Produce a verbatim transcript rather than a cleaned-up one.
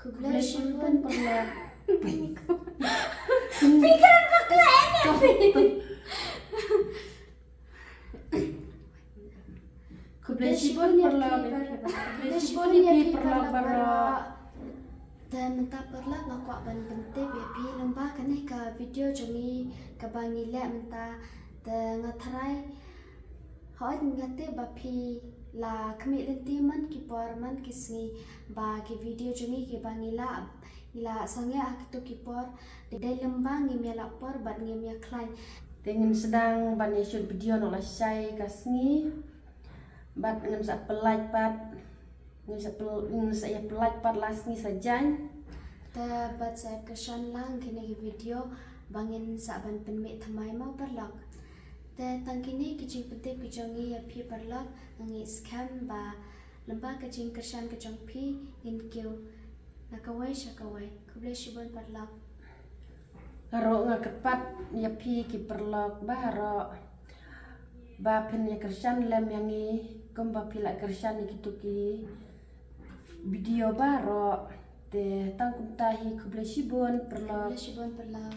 Khublei shibun paralok. Phi kren bakla ene phi. Khublei shibun paralok. Khublei shibun ïa phi paralok baroh. Te mynta paralok nga kwah ban pyntip ïa phi lyngba kane ka video jong ngi kaba ngi leh mynta. Te nga tharai hooid nga tip ba phi la khmih lynti man ki por man ki sngi ba ki video jong ngi kiba ngi la ngi la sangeh ha kito ki por. Dei lyngba ngim ïa lah por bad ngim ïa khlaiñ. Te ngin sdang ban ïa shoot video noh lashai ka sngi bad ngin sa pyllait pat. Ngin sa pyl- ngin sa ïa pyllait pat la sngi sa jaiñ. Te bad sa kyrshan lang kine ki video ba ngin sa ban pynmih thymmai mo paralok. Te tang kine ki jingpyntip ki jong ngi ïa phi paralok, nga ngeit skhem ba lyngba ka jingkyrshan ka jong phi ngin kiew na kawei sha kawei. Khublei shibun paralok. Nga ruh nga kyrpad ïa phi ki paralok baroh ba phin ïa kyrshan lem ïa ngi kumba phi la kyrshan ïa kito ki video baroh. Te tang kumta hi, khublei shibun paralok. Khublei shibun paralok.